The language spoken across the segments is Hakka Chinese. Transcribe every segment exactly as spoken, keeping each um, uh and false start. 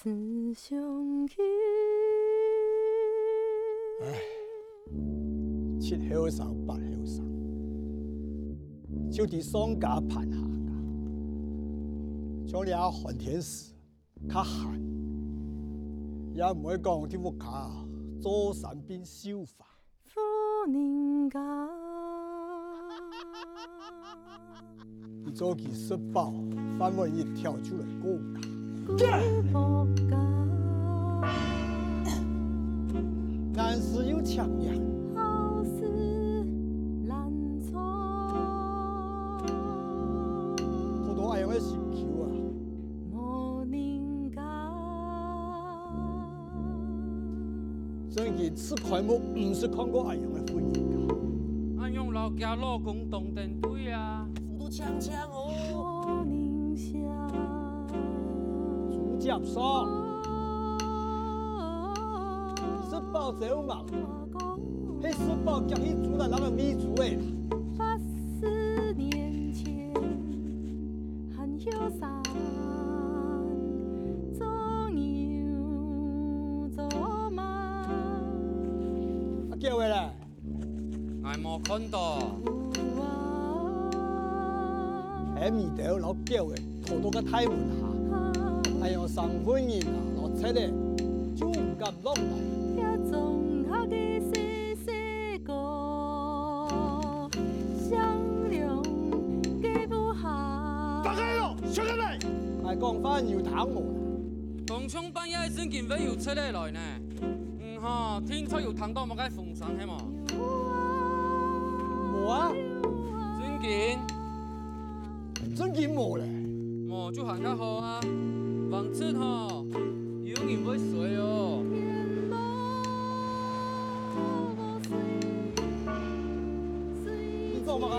思想起。唉，七後生八後生，就知上家盤下家。像這寒天時，較閒，也毋會講在屋下做三變繡花。 婦人家。你早起食飽，飯碗一挑就來顧家。顧家。難事又請人。好事難做。頭到恁樣个心臼啊！無人家。 真經識開目，毋識看過恁樣个婦人家。恁樣摎厥老公當登對啊！福都強強哦！主接上，食飽朝吂，係食飽遽去豬欄籠个餵豬仔啦。八十年前， 還後生，做牛做馬。啊，狗仔咧？𠊎無看到。有啊。係尾兜摎狗仔逃到該大門下，恁樣生份人啊，摎賊仔就毋敢落來。這莊下个細細个， 善良个武俠。放開咯，小人來！𠊎講話你有聽無啦？當像半夜正經會有賊仔來呢。嗯吼，定著有聽到麼个風聲係無？無啊。正經？正經無咧。無就還較好啊。橫直吼，有人會衰哦。 你做麼个？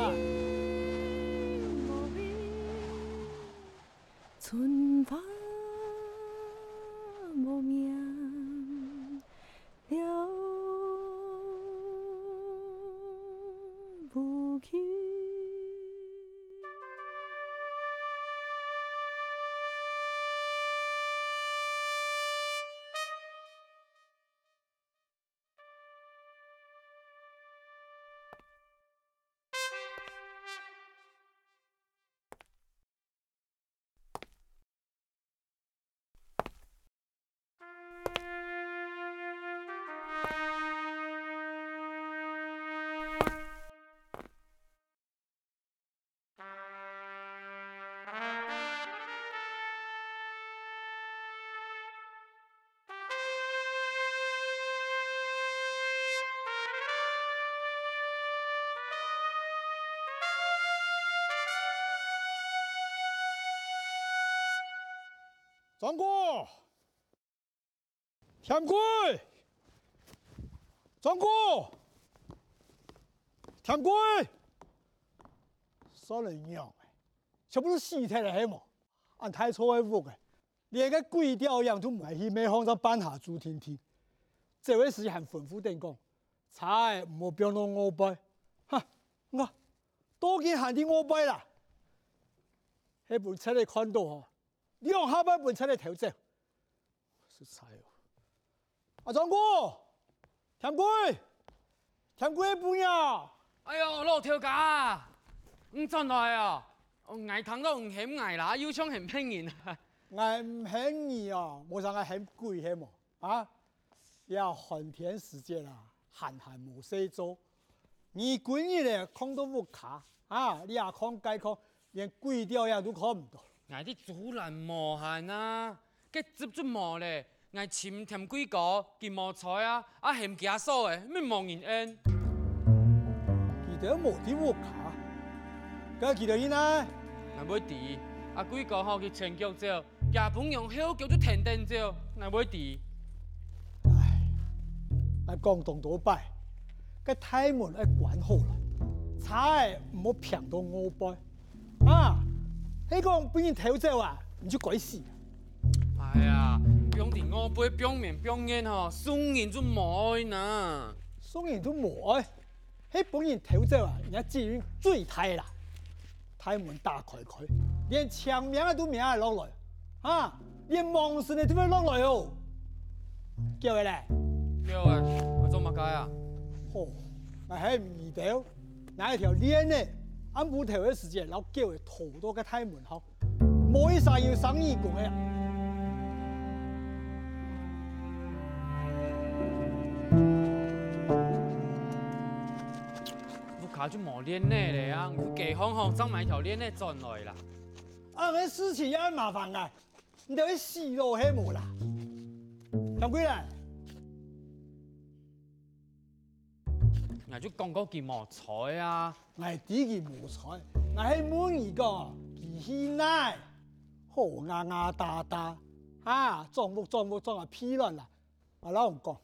春花無名了無去。長官！ 添貴！長官！添貴！算了仰仔，全部都死忒了係無？恁大座个屋仔，連个鬼吊影都毋愛去，尾項正半下注定定。走个時還吩咐等講，車仔毋好放到外背。哈，𠊎到今還在外背啦！係分賊仔看到吼， 兩下會分賊仔偷走。實在哦！阿長官，添貴，添貴个餔娘！哎喲，老頭家，你轉來啊！𠊎聽到你喊𠊎啦，又像喊別人。𠊎毋喊你哦，無想𠊎喊鬼係無？啊？這寒天時節啊，閒閒無事做，你歸日仔囥到屋下，啊，這囥該囥， 連鬼吊影都看毋到。𠊎在竹籃無閒啊，該汁就無咧。𠊎尋添貴哥，佢無在啊，啊喊厥嫂仔，乜無人應。佢兜無在屋下，該佢兜去哪？𠊎會知，阿貴哥吼佢前腳走，厥餔娘後腳就跈等走，𠊎會知。唉，𠊎講當多擺，該大門愛關好來，車仔毋好拚到外背。 啊，係講分人偷走啊，你就該死啊！哎呀，放在外背放眠放眼吼，送人就無愛哪。送人就無愛，係分人偷走啊，人家責任最大啦。大門打開開，連青盲仔都摸仔落來，啊！連魍神仔都會落來哦。夠了咧！夠了，愛做麼个啊？吼，𠊎還毋知，拿一條鏈仔，暗晡頭个時節，摎狗仔拖到該大門口，無一儕有生耳公个。屋下就無鏈仔了啊！你去街項項，正買條鏈仔轉來啦。恁樣事情也恁麻煩啊！ 你兜會死咯係無啦？掌櫃人，𠊎就講過佢無在啊！𠊎知佢無在，𠊎係問你講，佢去哪？好牙牙打打，哈，撞屋撞屋撞啊屁卵啦！𠊎摎你講，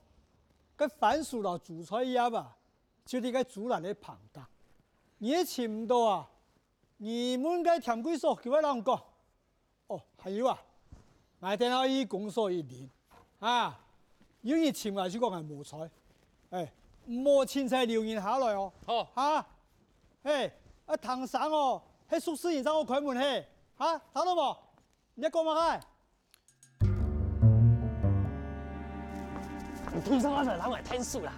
該番薯摎豬菜葉啊，就在該豬欄个棚頂，你尋毋到啊？你問該店櫃嫂，佢會摎你講。 哦，還有啊，𠊎等下去公所一輪，啊，有人尋𠊎就講𠊎無在，欸，莫凊彩留人下來哦。好。哈，嘿，啊，聽聲哦，係熟事人正好開門嘿，哈，聽到無？你在講麼个？你聽聲啊，就摎𠊎𢯭手啦。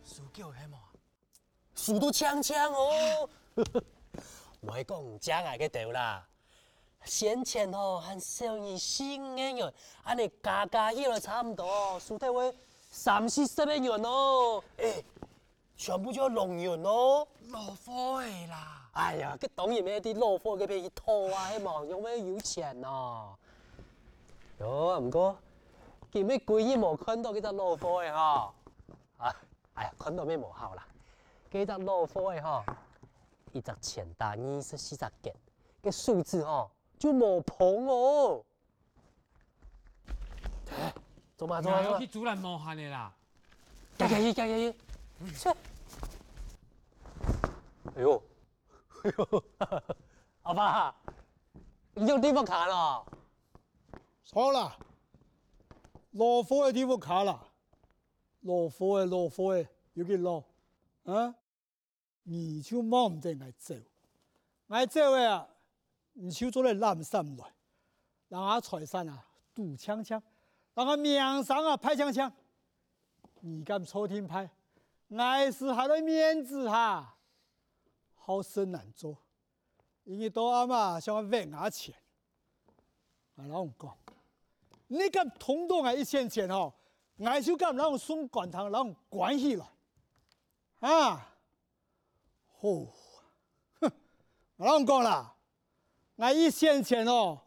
輸狗係無？ 輸到淨淨哦！𠊎講毋正𠊎該兜啦，先前吼還少你四五個銀，恁樣加加起來差毋多輸忒會三四十個銀哦！欸，全部就攏銀哦！老貨仔啦！哎呀，該當然乜係對老貨該片去討啊，係無？仰會有錢呢？喲，毋過今晡歸日無看到該隻老貨仔吼。 啊，哎呀，看到乜無效啦。該隻老貨仔吼，一隻錢打二十四隻結，該手指吼就無縫哦。做麼做麼做麼？去煮爛無閒个啦。行行去，行行去。切！哎喲，哎喲，阿爸，你用地方卡了？好啦，老貨仔地方卡啦。 老貨仔，老貨仔，有幾老？啊？你就望毋得𠊎走。𠊎走了啊，你就做得攬上來，摎𠊎財產啊，賭淨淨，摎𠊎名聲啊，敗淨淨。你敢坐定敗，𠊎斯還愛面子哈？好事難做。 一日到暗啊，想愛搵𠊎錢。𠊎摎你講，你敢動到𠊎一仙錢吼，𠊎就敢摎你送官廳摎你關起來。啊，好，哼，𠊎摎你講啦，𠊎一仙錢哦，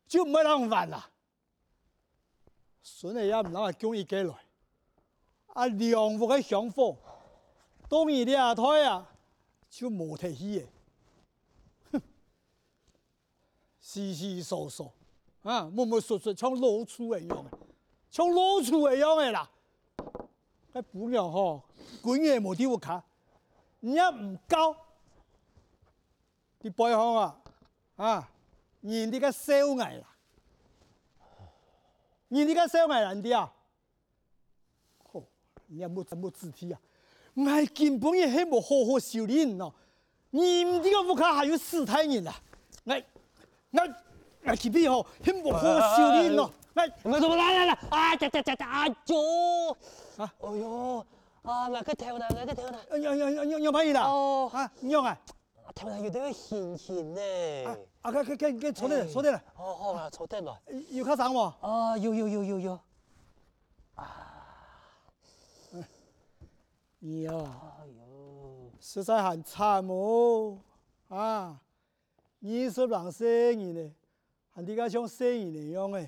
就毋會摎你還啦。 孫仔也毋摎𠊎供一個來。啊，兩屋个香火，到你這代啊，就無忒去了。哼，窸窸窣窣，啊，密密疏疏，像老鼠一樣个，像老鼠一樣个啦。該餔娘吼，歸日無在屋下，你也毋教。 在背後啊，啊，人在該笑𠊎啦。人在該笑𠊎啦，你知啊？吼，你也無，無志氣啊！𠊎今晡日係無好好修理你哦！你毋知𠊎屋下還有死大人啊！𠊎，𠊎，𠊎今晡日吼，係無好好修理你哦！𠊎，𠊎怎麼來來來？啊，這這這這，哎喲！啊，哎喲，啊，𠊎个頭啦，𠊎个頭啦！哎呀呀呀，仰仰般啦？哦，啊，仰啊？ 頭那有兜眩眩呢。啊，啊，該該該該，坐定來，坐定來。好好啦，坐定來。有較鬆無？啊，有有有有有。啊，你啊，哎喲，實在還慘哦！啊，二十零歲人呢，還在該像細人一樣誒。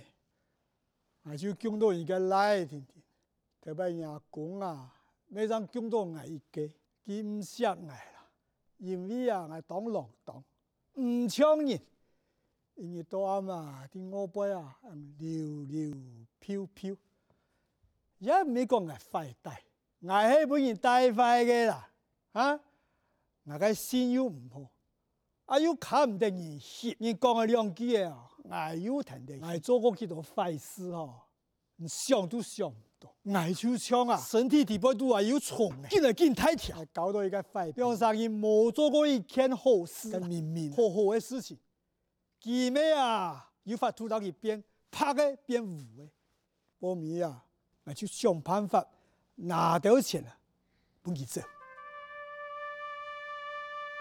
𠊎就供到你个倈仔定定。 頭擺若公啊，乜正供到𠊎一個，佢毋惜𠊎啦，因為啊𠊎當浪當，毋像人，一日到暗啊在外背啊溜溜飄飄，也毋係講𠊎壞帶，𠊎係分人帶壞个啦，哈！𠊎个性又毋好，啊又堪毋得人翕，人講个兩句仔啊，𠊎又跈等，𠊎做過幾多壞事吼！ 你想都想毋到，𠊎就像啊，身體底背肚啊有蟲呢，緊來緊大條，還交到一個壞朋友，兩儕人無做過一件好事，該明明好好个事情，佢乜啊，有法度摎佢變白个變烏个。 無米啊，𠊎就想辦法拿兜錢啊，分佢走。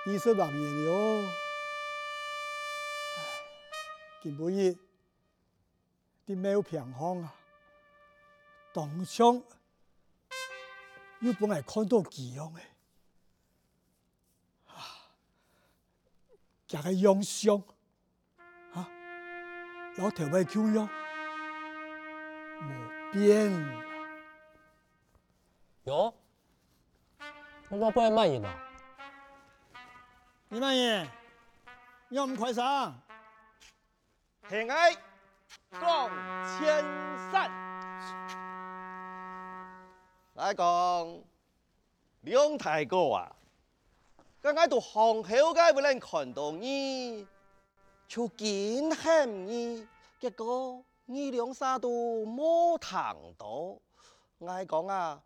二十六年了哦，唉，今晡日，在廟坪項啊，當像又分𠊎看著佢樣仔。啊，厥个樣相， 哈？摎頭擺共樣，無變。喲，你外背麼人啊？你麼人？仰毋開聲？係𠊎江千山。𠊎講，梁大哥啊，該𠊎在巷口該位仔看著你， 就緊喊你，結果你兩儕都無聽著。𠊎講啊，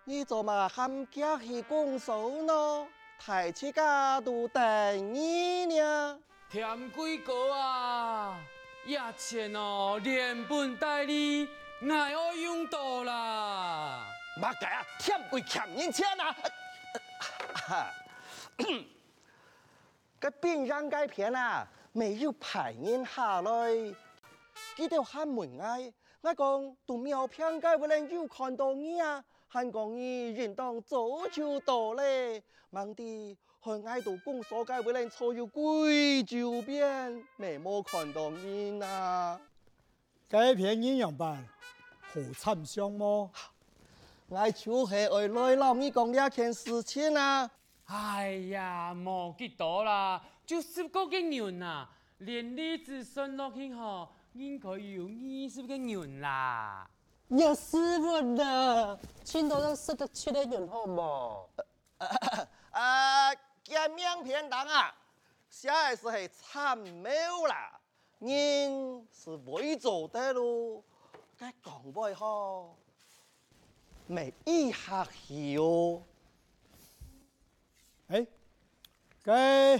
你做麼个喊厥去講數呢？大自家都等你呢。添貴哥啊，這錢哦，連本帶利，𠊎愛用著啦。麼个啊，添貴欠人錢啊？ 該殯葬該片啊，乜有派人下來，佢兜還問𠊎，𠊎講在廟坪該位仔有看著你啊，還講你應當早就到咧，吂知害𠊎在公所該位仔坐有幾久片，乜無看著人啊。 該片人仰般？好參詳無？𠊎就係愛來摎你講這件事情啊。哎呀，無幾多啦，就十過個銀啊，連利子算落去吼，應該有二十個銀啦。葉師傅啊，盡多正十七個銀好無？啊，厥名片頂啊，寫个係參謀啦。 人係會做得咯，該講話吼，乜異客氣哦。欸，該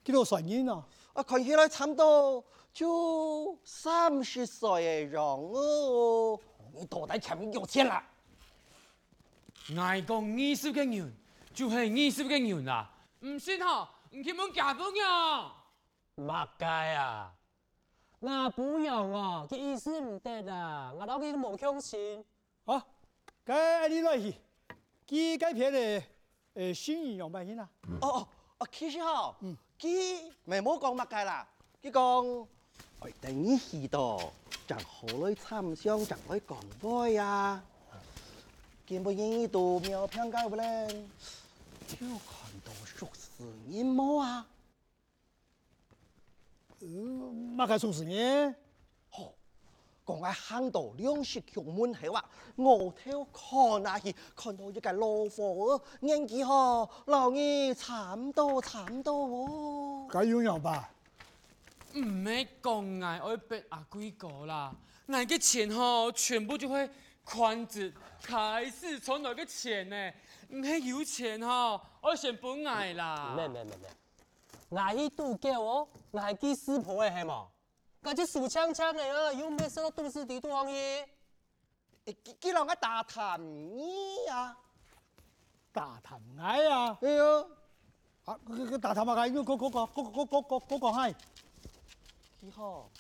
幾多歲人啊？啊，看起來差毋多就三十歲个樣哦。你到底欠幾多錢啦？𠊎講二十個銀，就係二十個銀啦。毋信吼，你去問厥餔娘。 麼个啊？吾餔娘哦，佢意思毋得啊，𠊎摎佢無共心。啊，該𠊎來去，佢該片个，欸，信仰仰般形啊？哦，哦，哦，其實吼，嗯。佢乜無講麼个啦，佢講，愛等你去到，正好來參詳，正來講話啊。今晡日到廟坪該位仔，有看著熟事人無啊？ 呃，麼个熟事呢？吼，講𠊎行到糧食局門口啊，𠊎頭看下去，看著一個老貨仔，年紀吼，摎你差毋多差毋多哦。該又仰般？毋係講𠊎愛逼阿貴哥啦，𠊎个錢吼，全部就係款子開始存來个錢呢，毋係有錢吼，愛先分𠊎啦。毋係，毋係，毋係，毋係。 𠊎去賭狗哦，𠊎係記事簿个係無？該就輸淨淨个啊，又毋係輸到肚屎裡肚項去。欸，佢，佢摎𠊎打探你啊。打探𠊎啊？哎喲。啊，佢，佢打探麼个？你講，講，講，講，講，講，講，講，講，嗨。佢吼，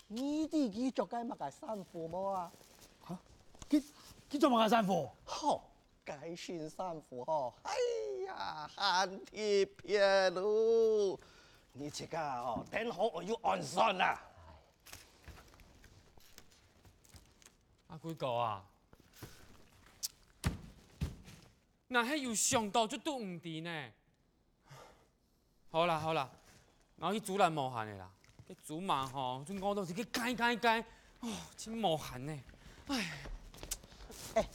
你知佢著个麼个衫褲無啊？啊？佢，佢著麼个衫褲？吼， 該身衫褲吼，哎呀，還特別咯！你自家吼，等好愛有按算啦。阿貴哥啊，𠊎係有想到就都毋知呢。 好啦好啦，𠊎去豬欄無閒个啦，該豬嫲吼，就屙到自家該該該，哦，真無閒呢。唉。欸，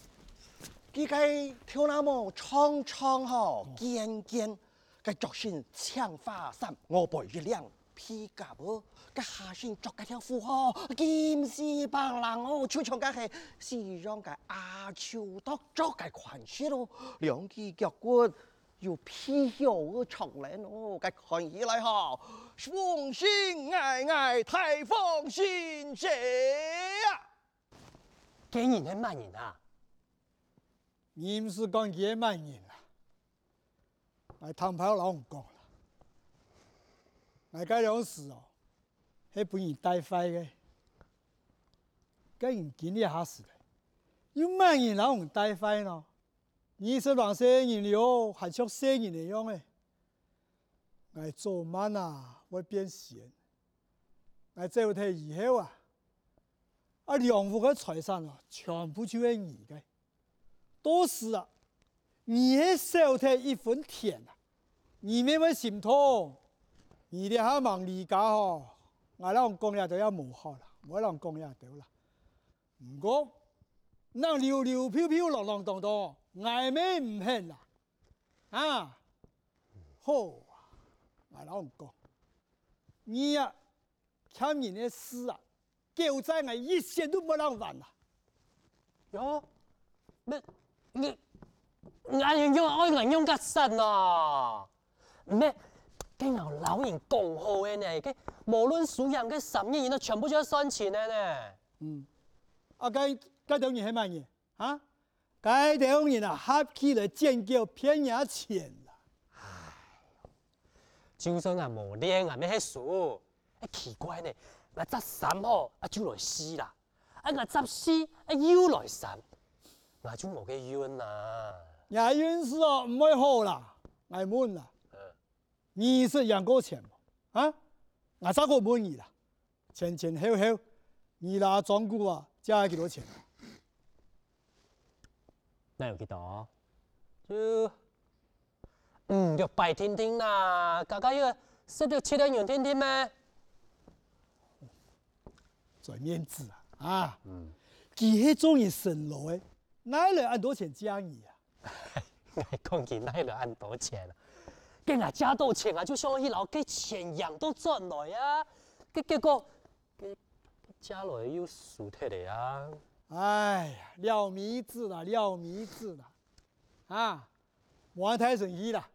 佢該頭那毛長長吼，哦。尖尖，該著身青花衫，外背一領皮夾哦，該下身著該條褲吼，金絲白瓤哦，就像該係西洋个阿秋族著个款式哦，兩支腳骨有皮鞋个長人哦，該看起來吼，風神𠊎𠊎大風神姐啊！該人係麼人啊？你毋使管佢係麼人啦，𠊎坦白摎你講啦，𠊎該量屎哦，係分人帶壞个。該人今這下死了，有麼人摎你帶壞呢？ 二十零歲人了，還像細人一樣誒。𠊎早慢啊會變仙。𠊎走忒以後啊，啊兩屋个財產啊，全部就係你个。到時啊，你係少忒一分田啊，你乜會心痛。你這下吂離家吼，𠊎摎你講這兜也無好啦，毋會摎你講這兜啦。 毋過，你兜溜溜飄飄、浪浪蕩蕩，𠊎乜毋肯啦。啊，好啊，𠊎摎你講，你啊，欠人个屎啊，狗債𠊎一仙都毋會摎你還啦。喲，你，你，你恁樣愛𠊎仰結煞呢？ 毋係，該𠊎摎人講好个呢，該無論輸贏該三日以內全部就愛算清个呢。嗯，啊該該兜人係麼人？哈？該兜人啊，合起來剪狗騙若錢啦！就算𠊎無練，𠊎乜係輸。欸，奇怪呢，𠊎十三吼，啊就來四啦。 啊𠊎十四，啊又來三，𠊎就無該運啊。若運勢哦，毋會好啦。𠊎問啦，你識贏過錢無？啊？𠊎再過問你啦，前前後後，你摎莊古啊，借幾多錢？哪有幾多？就 嗯，六百定定啦，加加又十六七个銀定定咩？嘴面子啊，啊！佢係做人辛勞个，哪來恁多錢借你啊？𠊎講佢哪來恁多錢啊？該𠊎借到錢啊，就想去摎該錢贏到轉來啊！該結果，該借來又輸忒了啊！哎呀，了尾子啦，了尾子啦！啊，莫太生氣啦！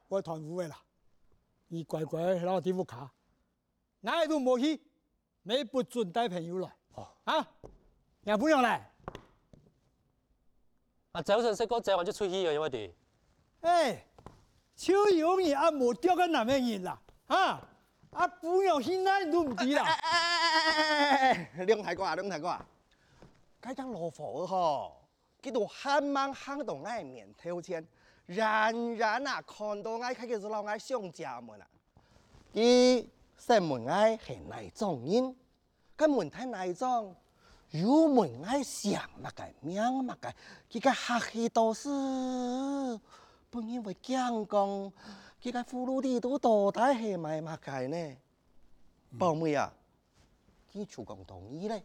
𠊎斷烏个啦，你乖乖留在屋下，哪位都莫去，乜不准帶朋友來。哦。啊，若餔娘呢？啊，朝晨食過朝，𠊎就出去了，因為對。哎，就有你恁無吊个男个人啦，哈！啊，餔娘去哪你都毋知啦。哎哎哎哎哎哎哎，梁大哥啊，梁大哥啊，該隻老虎仔吼， 佢都還吂行到𠊎面頭前，遠遠啊看到𠊎，佢就摎𠊎相借問啊。佢先問𠊎係哪莊人，該問忒哪莊，又問𠊎姓麼个名麼个，佢个客氣到死，分人會驚講，佢个葫蘆裡肚到底係賣麼个呢？寶妹啊， 佢就講到你咧。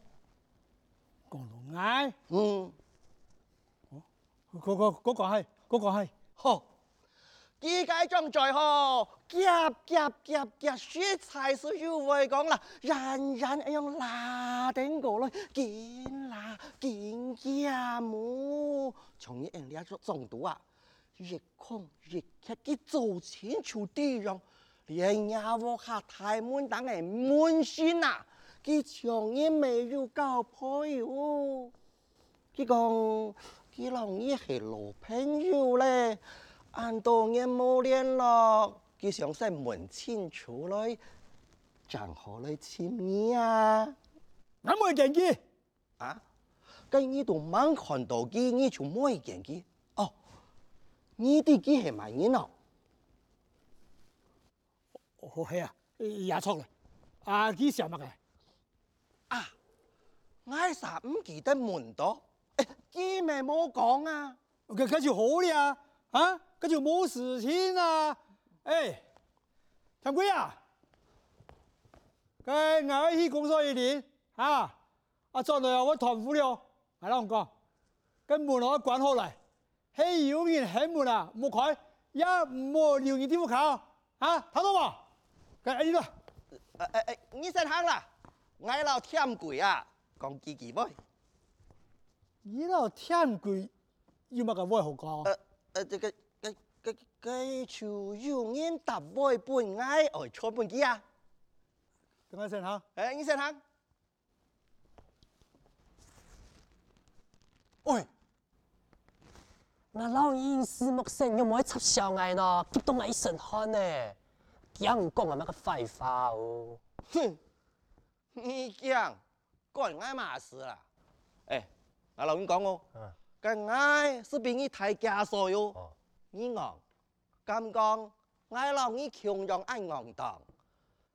講到𠊎？嗯。哦，過過過講係，過講係。好，佢个張嘴吼，夾夾夾夾，實在係有話講啦，遠遠恁樣拉等過來，緊拉緊夾哦。像你恁樣這種長度啊， 一空一缺，佢早清楚知樣，連若屋下大門頂个門神啊，佢從來無有交陪哦。佢講，佢摎你係老朋友咧，恁多年無聯絡，佢想先問清楚來，正好來尋你啊。𠊎無會見佢。 啊？該你都吂看到佢，你就無會見佢？哦，你知佢係麼人哦？哦，係啊，也著咧。啊，佢姓麼个？啊，𠊎儕毋記得問到，欸，佢乜無講啊？該該就好了，啊，該就無事情啊。欸，添貴啊，該𠊎愛去公所一輪，啊， 啊，轉來啊，會斷烏了。𠊎摎你講，該門愛關好來，係有人喊門啊，莫開，也莫留人在屋下，啊，聽到無？該恁樣啦。欸欸欸，你先行啦，𠊎摎添貴啊，講幾句話。你摎添貴有麼个話好講？呃，呃，這个，个，个，个就有人搭位分𠊎愛傳分佢啊。等下先哈。哎，你先行。喂，𠊎摎你認識，莫說你莫會插潲𠊎呢，急到𠊎一身汗呢。驚講𠊎麼个壞話哦。哼，你驚， 關𠊎麼事啦？哎，𠊎摎你講哦，嗯。該𠊎係比你大幾歲哦。哦。你戇，敢講𠊎摎你共樣恁戇當？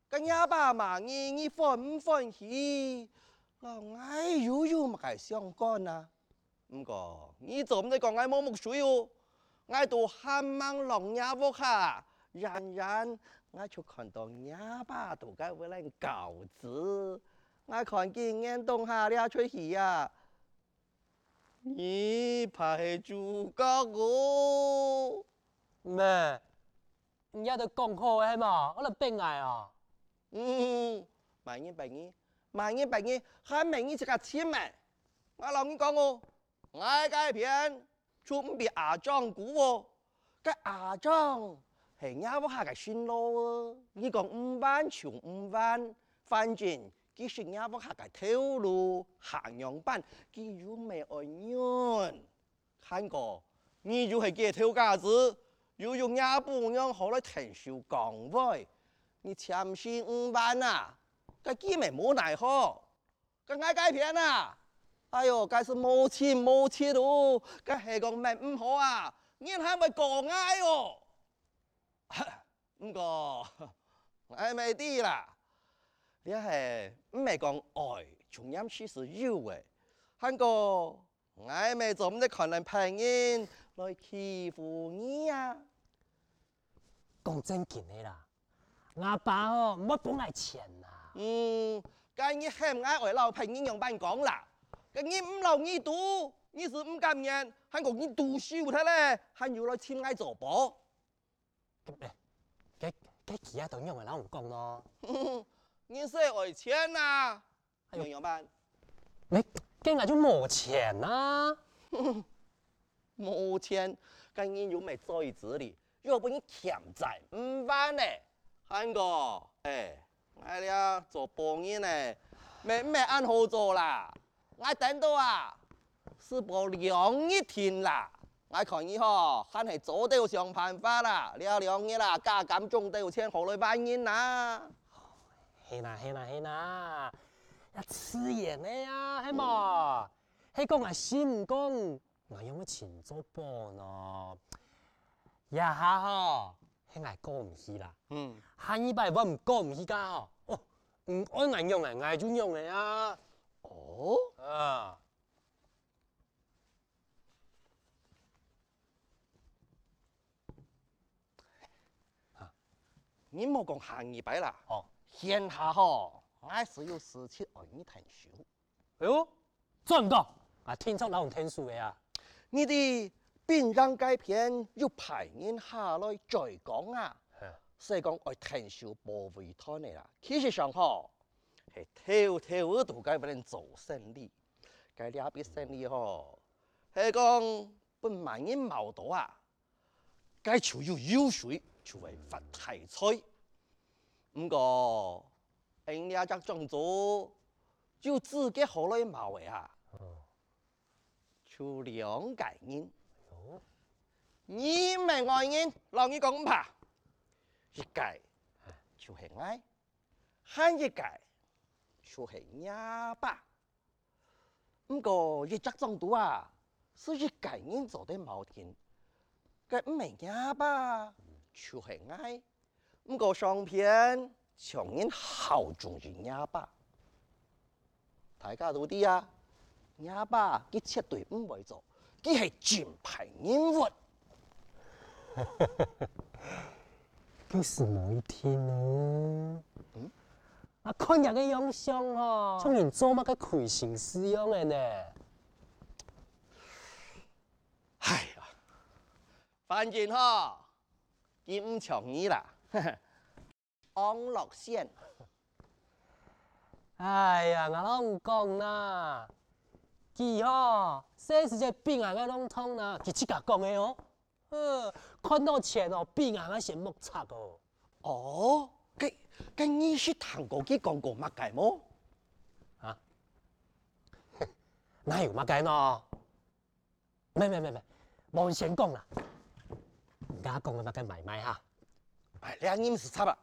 該若爸罵你，你歡毋歡喜？摎𠊎又有麼个相干啊？ 毋過，你做毋得講𠊎無目水哦！𠊎都還吂落若屋下，遠遠𠊎就看到若爸在該位恁搞事。𠊎看見眼洞下掠出去啊！你怕係主角哦！咩？ 你這兜講好个係無？愛來逼𠊎哦！嗯，麼人逼你？麼人逼你？還毋係你自家尋个！𠊎摎你講哦，𠊎該片就毋比阿章古哦。該阿章係若屋下个新郎哦，你講毋還就毋還，反正佢係若屋下个頭路，下仰般佢又毋係愛忍。 還過，你又係佢頭家子，又有若餔娘好來𢯭手講話，你暫時毋還啊，該佢乜無奈何。該𠊎該片啊，哎喲，該係無親無戚哦，該係講乜毋好啊，人還會告𠊎哦。 毋過，𠊎乜知啦，這係毋係講愛就黏時時有个，還過，𠊎乜做毋得看等別人來欺負你啊！講正經个啦，吾爸吼，毋會分𠊎錢啦。嗯，該你喊𠊎愛摎別人仰般講啦？該你毋摎你賭，你係毋甘願，還過你賭輸忒咧，還有來尋𠊎做保。 該，該，該佢愛仰般摎𠊎講呢？你係愛錢啊？哎喲，仰般？該，該𠊎就無錢啊！無錢，該人又毋係嘴子哩，又分你欠債毋還呢。還過，哎，𠊎這做保人呢，乜毋係恁好做啦。 𠊎等到啊，係保兩日定啦。𠊎看你吼，還係早兜想辦法啦，這兩日啦，加減總兜有錢好來還人啦。係啦，係啦，係啦，也自然个啊，係無？係講𠊎信毋過，𠊎仰會尋做保呢？這下吼，係𠊎過毋去啦。嗯。下二擺會毋過毋去个吼，哦，毋愛𠊎仰仔，𠊎就仰仔啊。哦？啊。 你莫講下二擺啦，哦。現下吼，𠊎係有事情愛你𢯭手。哎喲，做毋到，𠊎定著摎你𢯭手个啊。你知，殯葬該片有派人下來追講啊，嘿。係講愛𢯭手保衛團个啦。其實上吼，係偷偷仔在該片做生理。該這筆生理吼，係講分麼人摸著啊， 該就有油水，就會發大財。毋過，𠊎這隻莊主有資格好來摸个啊，就兩個人。你毋係外人，摎你講毋怕，一個就係𠊎，還一個就係若爸。 毋過一隻莊肚啊，係一個人做得摸定，該毋係若爸，就係𠊎。毋過上片，像人好中意若爸。大家都知啊，若爸佢絕對毋會做，佢係正派人物。 該係無一定呢。嗯？啊，看若个樣相吼，像人做麼个虧心事樣仔呢。哎呀，反正吼，佢毋像你啦。 王樂仙。哎呀，𠊎摎你講啦，佢吼，細時節比𠊎个浪蕩啦，佢自家講个哦。呃，看到錢哦，比𠊎還先目赤哦。哦，該，該你識聽過佢講過麼个無？啊？哪有麼个呢？ 咩咩咩咩，無先講啦。你家講个麼个買賣哈？哎，這人毋使插啊。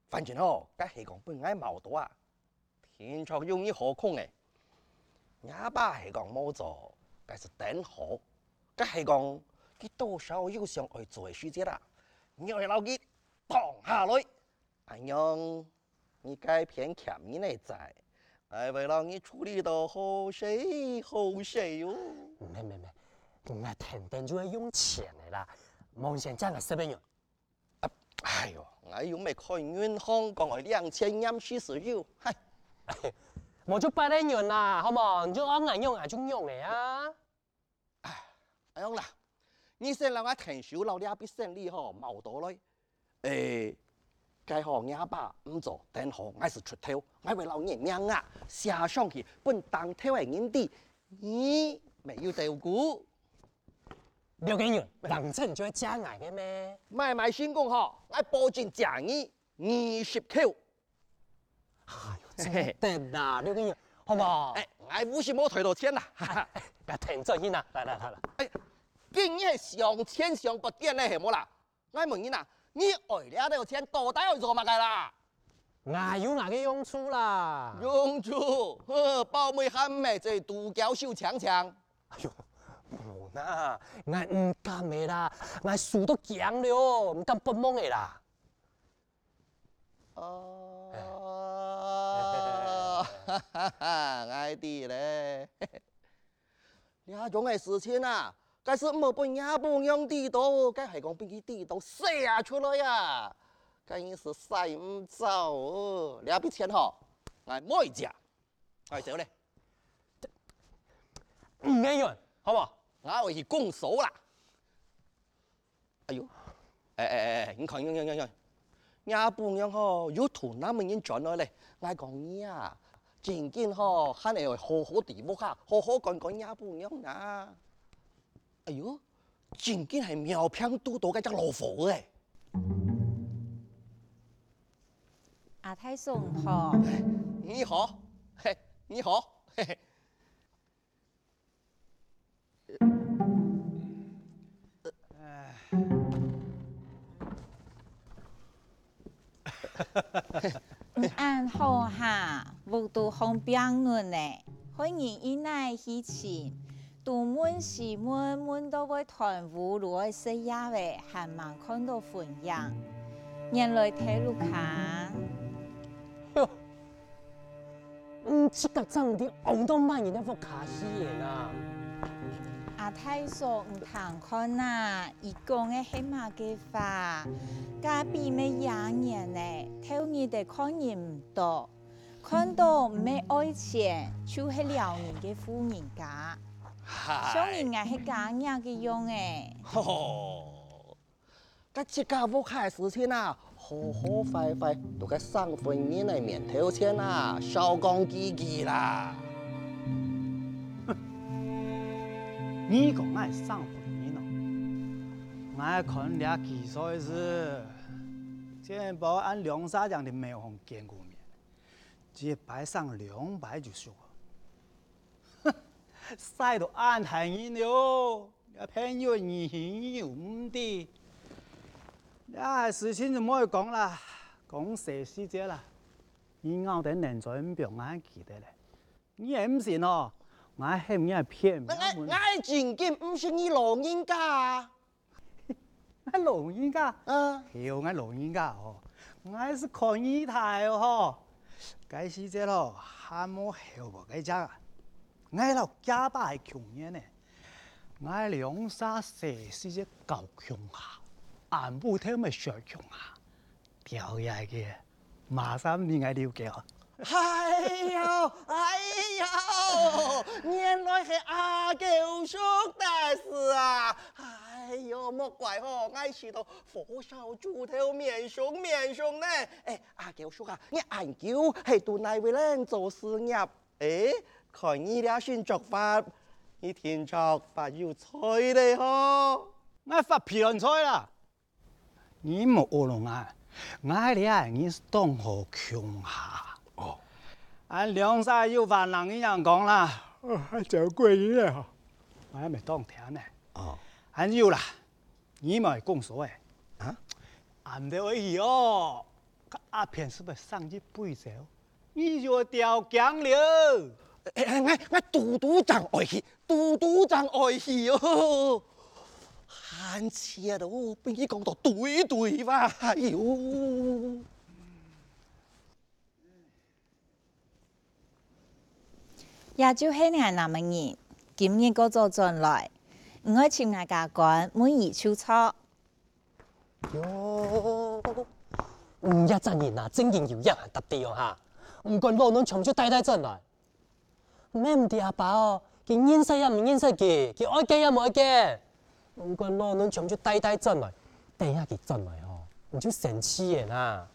反正吼，該係講分𠊎毛到啊，定著有你好講个。若爸係講無做，該係等好；該係講佢多少有想愛做个時節啦，你愛摎佢擋下來。 恁樣，你該片欠人个債，𠊎會摎你處理到好勢好勢哦。咩咩咩，𠊎天天就係用錢个啦，無先借𠊎十個銀。哎喲，𠊎又毋係開銀行，講愛領錢黏時就有，嗨！無就八個銀啦，好無？你就愛仰仔用𠊎就仰仔啊。 恁樣啦，你先摎𠊎𢯭手摎這筆生理吼，毛到來。誒，該吼若爸毋做，等好𠊎就出頭，𠊎會摎你名額寫上去，分當頭个人知，你乜有照顧。六個銀，人稱就係借𠊎个咩？買賣成功吼，𠊎保證借你二十箍。 哎喲，真得啦，六個銀，好無？哎，𠊎有時無退到錢啦。哈哈。哎，𠊎𢯭轉去拿，來來來來。哎，今日係想錢想不見咧，係無啦？𠊎問你啊，你愛這兜錢到底愛做麼个啦？𠊎有𠊎个用處啦。用處？哼，包尾還毋係做獨角獸強強？哎喲，無啦，𠊎毋敢个啦，𠊎輸到驚了，毋敢發夢个啦。 哦，哈哈哈，𠊎知咧。這種个事情啊，該係毋好分若餔娘知到，該係講分佢知到，寫出來啊！該人係使毋著哦。這筆錢吼，𠊎無愛借，𠊎走咧。五個銀，好無？𠊎愛去公所啦。 哎喲，哎哎哎，你看，你看，你看，你看，若餔娘吼，又同男人轉來咧。𠊎講你啊，正經吼，還係愛好好在屋下，好好管管若餔娘啊。哎喲，正經係廟坪堵到該隻老虎仔。阿太叔好。你好，嘿，你好，嘿嘿。 你恁好哈，屋肚放病人呢，害人一來去尋，東問西問，問到會斷烏，就愛食藥仔，還吂看到分影。原來在屋下。喲， 你自家正經戇到麼人个屋下去个啦！阿太叔，你聽看啊，佢講个係麼个話？隔壁乜爺娘呢，頭日仔看人毋到，看到毋係愛錢，就係撩人个婦人家。嗨。像人家係家業个樣仔。吼， 該自家屋下个事情啊，好好壞壞，都該生份人个面頭前啊，少講幾句啦。哼，你講𠊎生份人哦？𠊎看這幾歲時，全部恁兩儕樣个面孔見過面，一擺生兩擺就熟哦。 哼，使到恁大人了，這朋友你你又毋知。這事情就莫講啦，講細細節啦。你咬等冷嘴毋放，𠊎記得咧。你也毋信哦，𠊎喊你騙，𠊎，𠊎正經毋信你老人家啊！ 𠊎老人家，啊。係哦，𠊎老人家哦，𠊎係看你大哦吼。該時節哦，還無後背該隻啊，𠊎摎厥爸係窮人呢，𠊎兩儕細時節搞窮下，暗晡頭乜睡窮下， 吊起來个，馬上你愛溜个哦。哎喲，哎喲，原來係阿狗叔大師啊！哎喲，莫怪吼，𠊎試著火燒豬頭面紅面紅呢。哎，阿狗叔啊，你恁久係到哪位人做事業？ 誒，看你這身著法，你定著發有財咧吼！ ，𠊎發脾亂財啦！你莫學咯𠊎，𠊎這人係當好共下。哦。恁兩儕有話人一樣講啦，哦，還走過去咧吼，𠊎也無當聽呢。哦。恁有啦，你莫講所誒。啊？恁得愛去哦，阿片係毋係生日飛走？ 你就會掉驚了。哎，哎，𠊎，𠊎堵堵正愛去，堵堵正愛去哦。還切哦，分佢講到對對吧，哎喲。這就係𠊎男仔人，今日過早轉來，毋愛尋𠊎家官，問佢就著。 喲，你這隻人啊，正經有影還搭地哦哈！毋管老嫩全部帶帶轉來。毋係毋知阿爸哦，佢認識也毋認識佢，佢愛見也無愛見。毋管老嫩全部帶帶轉來，等下佢轉來吼，你就生趣了啦。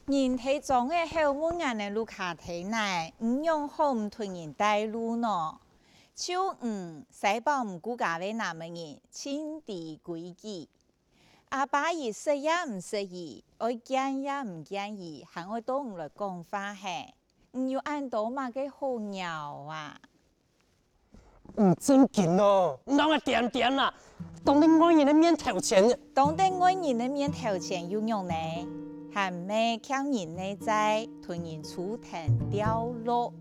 人大張个吼問𠊎等屋下忒哪，你仰好毋同人帶路呢？ 就你，細寶毋顧家个男仔人，盡知規矩。阿爸佢識也毋識佢，愛見也毋見佢，還愛到你來講話嘿。你有恁多麼个好惱啊？毋正經哦，你摎𠊎點點啦，當著外人个面頭前。當著外人个面頭前又仰呢？還毋係欠人个債，同人出庭掉落。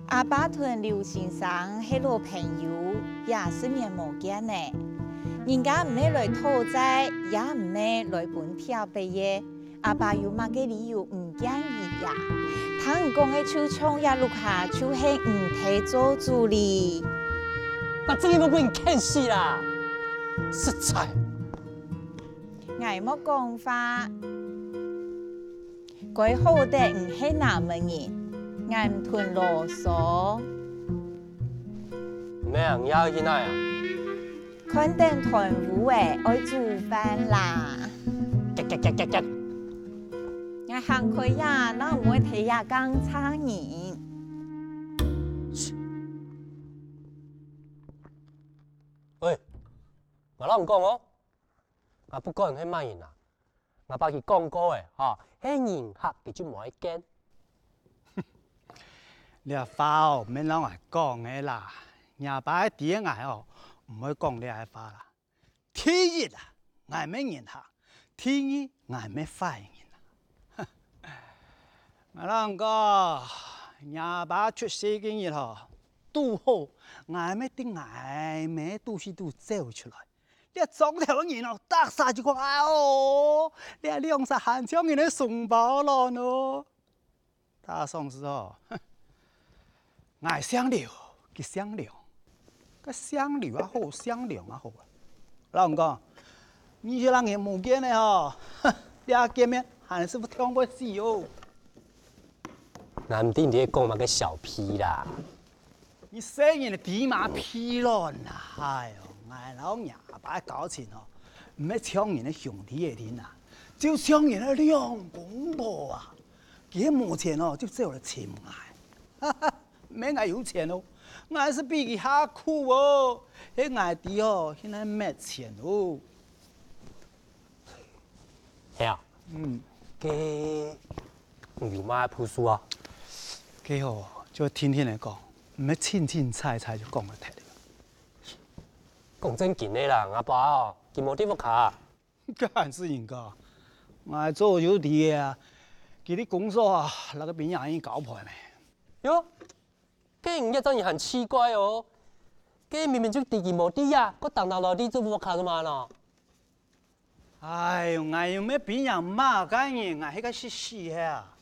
阿爸同劉先生係老朋友，也十年無見呢。人家毋係來討債，也毋係來分帖个。阿爸有麼个理由毋見佢呀？聽你講个就像這屋下就係你忒做主哩。𠊎正經無分你譴死啦！實在！𠊎莫講話。 該好得你係男仔人，𠊎毋同囉嗦。毋係啊，你愛去哪啊？看等斷烏仔，愛煮飯啦。𠊎行開呀，哪毋會忒也講差人。喂，𠊎摎你講哦， 𠊎不管係麼人啊，𠊎爸佢講過个，吼，係人客佢就無愛見。這話哦，毋免摎𠊎講个啦，若爸知𠊎哦，毋會講這个話啦。第一啊，𠊎毋係人客；第二，𠊎毋係壞人啊。𠊎摎你講，若爸出世該日吼，堵好，𠊎姆在𠊎姆肚屎肚走出來。 這莊頭个人哦，逐儕就講：「哎喲，這兩儕還像人个雙胞卵哦。」打上時哦，𠊎姓劉，佢姓梁，該姓劉也好，姓梁也好啊。摎你講，二十零年無見了吼，這見面還係會痛會死哦。𠊎毋知你在講麼个笑屁啦。 你細人仔知麼个屁卵啊！哎喲，𠊎摎若爸个交情哦，毋係像人个兄弟个親啊，就像人个兩公婆啊。佢係無錢哦，就走來尋𠊎。哈哈，毋係𠊎有錢哦，𠊎係比佢較苦哦，係𠊎知哦，現在無錢哦。 係啊，嗯，該你有麼个步數啊？該吼，就定定仔講，毋係清清彩彩就講會忒。講正經个啦，吾爸哦，佢無在屋下。該還係人家，𠊎早就知个啊，佢在公所啊，摎該兵營交陪咩。喲，該你這隻人還奇怪哦，該明明就知佢無在啊，還當當來在屋下做麼个呢？ 哎喲，𠊎又毋係兵營麼个人，𠊎係該識死个啊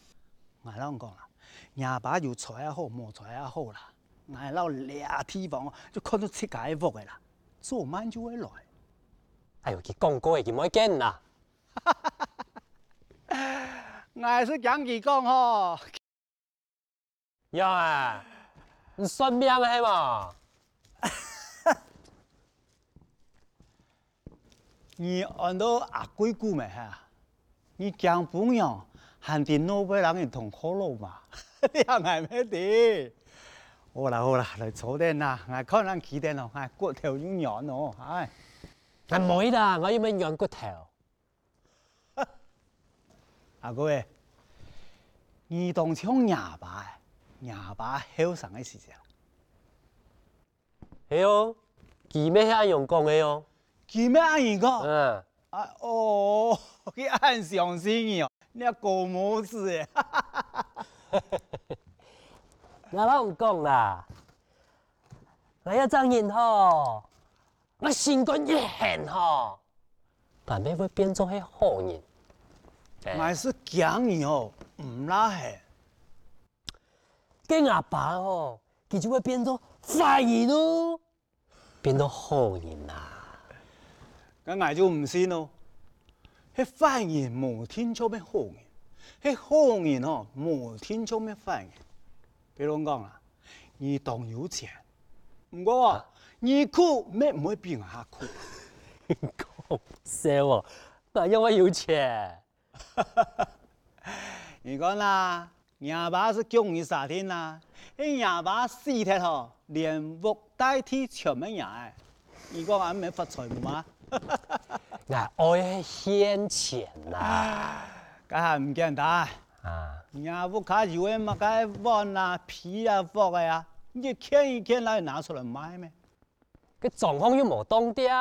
！𠊎摎你講啦，若爸有財也好，無財也好啦，𠊎摎這地方哦，就看做自家个屋仔啦，早慢就會來。哎喲，佢講過个，佢毋會見啦。𠊎係驚佢講吼， 仰啊？你算命个係無？你安到阿貴姑咩哈？你驚餔娘還在外背摎人同學囉嘛？這𠊎乜知。好啦好啦，來坐等啦，𠊎看恁企等哦，𠊎骨頭又軟哦，唉。𠊎無啦，𠊎又毋係軟骨頭。阿哥欸，你當像若爸欸，若爸後生个時節。 係哦，佢乜係恁樣講个哦。佢乜恁樣講？嗯。啊，哦，佢恁相信你哦，你个高毛子欸。𠊎摎你講啦，𠊎這隻人吼，𠊎心肝一狠吼，𠊎乜會變做係好人。𠊎係驚你哦，毋罅狠。 該吾爸吼，佢就會變做壞人哦，變做好人啊。該𠊎就毋信哦，係壞人無定著變好人，係好人哦，無定著變壞人。比如講啊，你當有錢，毋過啊，你苦乜毋會比𠊎較苦。講笑哦，𠊎仰會有錢？ 你看啦，若爸係供你儕定啦，係若爸死忒吼，連屋帶地全分若仔。你講𠊎毋係發財無啊？𠊎愛係現錢啦。該還毋簡單？啊。若屋下有个麼个碗啊、被啊、鑊个啊，你一件一件來拿出來賣咩？ 該裝潢又無當店。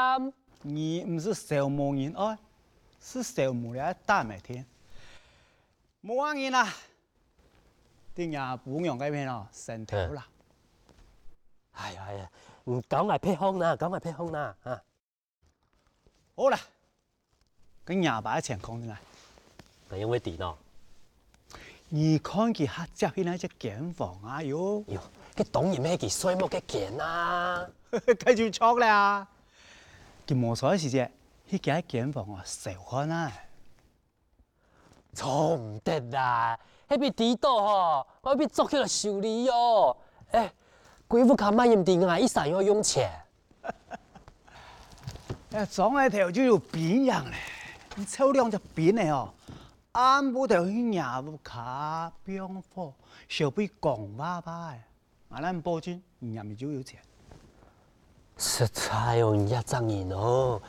你毋係愁無人愛，係愁無這擔仔定。無恁樣啦，在若餔娘該片哦，先投啦。哎呀哎呀，你教𠊎別項啦，教𠊎別項啦，啊！好啦， 該若爸个錢囥等啊。𠊎仰會知呢？你看佢下接去哪隻間房啊喲？喲，該當然係佢睡目个間啊。該就著了啊！佢無睡个時節，去厥間房啊，搜看啊。做毋得啦，係分佢知著吼，𠊎會分佢捉起來修理喲。欸，歸屋下麼人知𠊎一儕愛用錢？ 哎，張仔頭就有兵營咧，你湊兩隻兵仔哦，暗晡頭去若屋下放火，燒燴講話吧，𠊎摎你保證，你若姆就有錢。實在哦，你這隻人哦，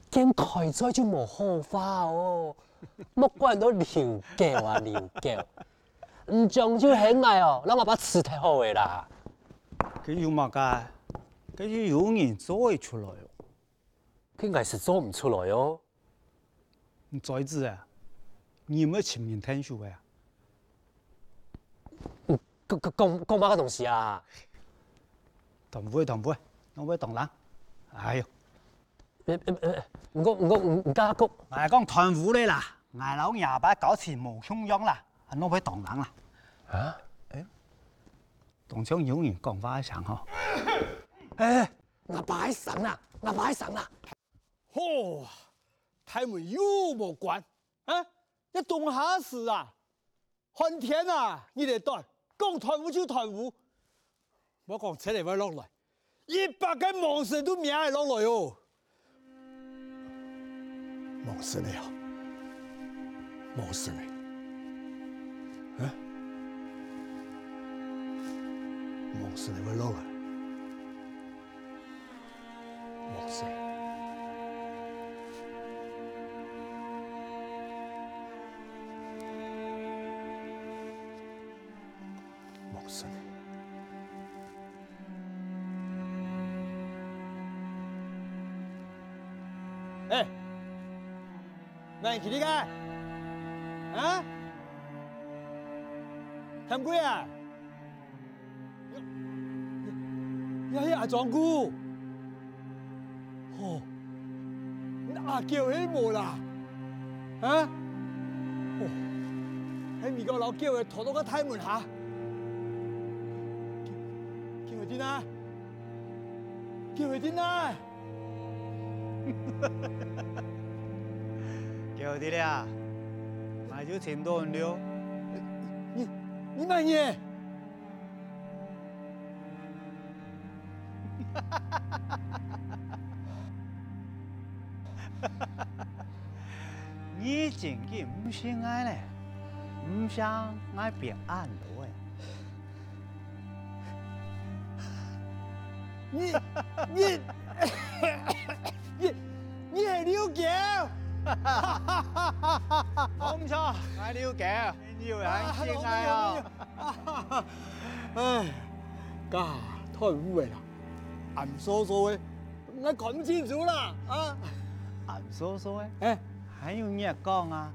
見開嘴就無好話哦，莫怪你兜流狗啊流狗。你將就喊𠊎哦，摎吾爸辭忒好了啦。該有麼个？該就有人做得出來哦。 該𠊎實做毋出來哦。你嘴子啊，你毋會尋人𢯭手个啊？講講講講麼个東西啊？貪污貪污，哪會當人？哎喲！毋過毋過毋過講，𠊎講貪污咧啦，𠊎摎若爸交情無共樣啦，哪會當人啦？啊？欸，當像有人講話个聲吼。欸！ 吾爸愛生啦，吾爸愛生啦！吼，大門又無關，啊，這冬下時啊，寒天啊，日仔短，講斷烏就斷烏。莫講賊仔會落來，一百個魍神都命會落來哦！ 魍神仔啊，魍神仔，啊？魍神仔會落來，魍神仔，魍神仔。 欸，哪去哩个？啊？貪鬼啊！呀呀呀，阿莊牯！吼，你阿狗係無啦？啊？哦，係毋係摎狗仔拖到該大門下？ 狗仔在哪？狗仔在哪？狗仔咧，𠊎就尋著你了。你你麼人？ 你真經毋信𠊎咧？毋信𠊎變恁老咧？你，你，你，你係劉狗？無錯，𠊎劉狗，你有閒識𠊎哦。唉，該下太烏个啦，暗疏疏个，𠊎看毋清楚啦，啊！暗疏疏个？哎，還有你講啊？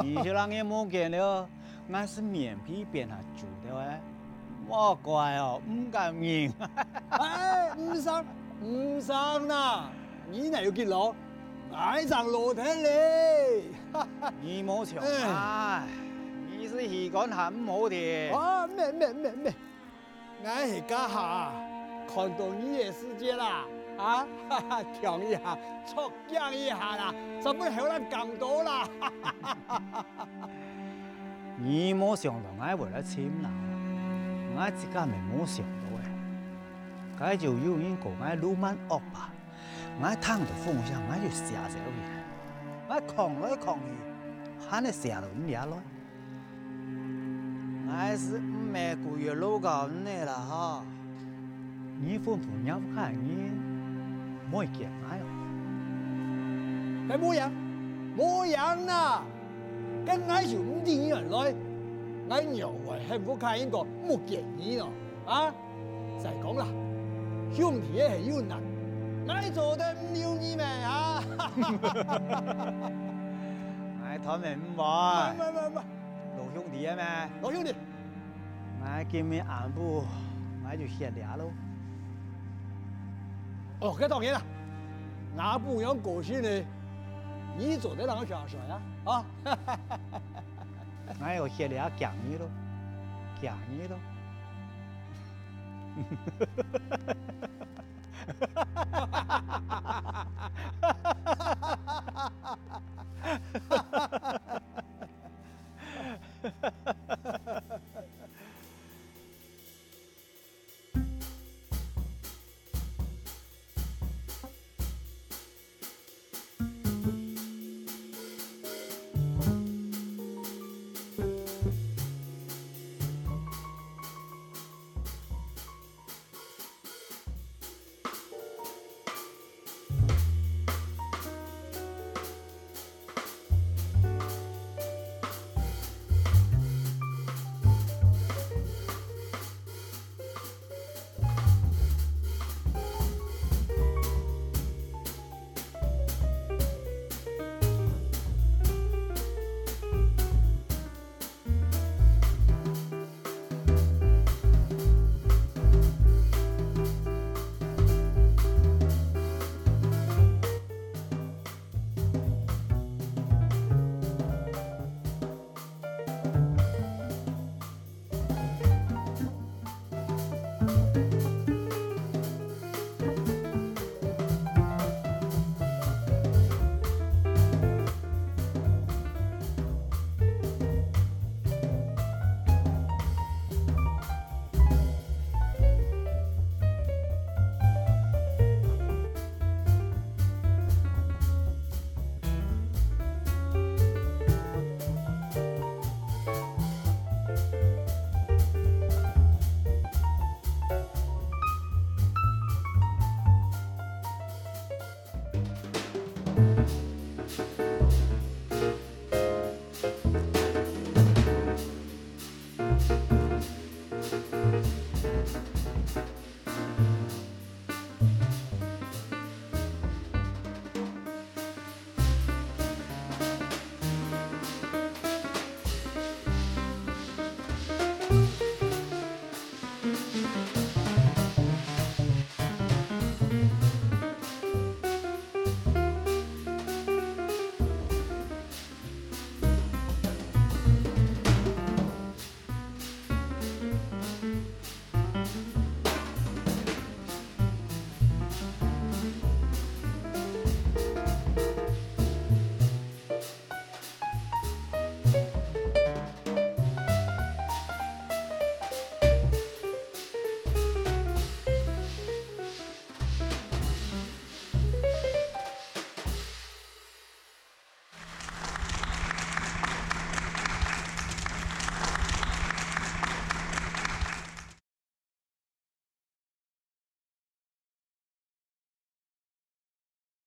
你就讓你目見了。 𠊎係面皮變下皺兜仔，莫怪哦，毋敢認。哎，毋使，毋使啦，你哪有幾老？𠊎正老忒咧。你無像𠊎，你係魚竿還毋好定。啊，咩咩咩咩，𠊎係該下看到你个時節啦，啊，跳一下，著 驚一下啦，煞分猴仔咬到啦！你無想到𠊎會來尋你，𠊎自家乜無想到誒。該就有人講𠊎鱸鰻惡霸，𠊎聽到風聲𠊎就嚇走去，𠊎囥來囥去，還係嚇到你這來。 𠊎係毋係故意來搞你啦吼？你吩咐若屋下人莫見𠊎哦。該無影，無影啦！該𠊎就毋知你會來，𠊎仰會喊屋下人講莫見你哦，啊？ 再講啦，兄弟个係有難，𠊎做得毋留你咩啊？𠊎斷然毋會。毋毋毋毋，老兄弟个咩？老兄弟，𠊎今日暗晡𠊎就歇這囉。哦，該當然啦，吾餔娘過身咧，你做得讓𠊎歇下水啊，啊！𠊎愛歇這驚你囉，驚你囉。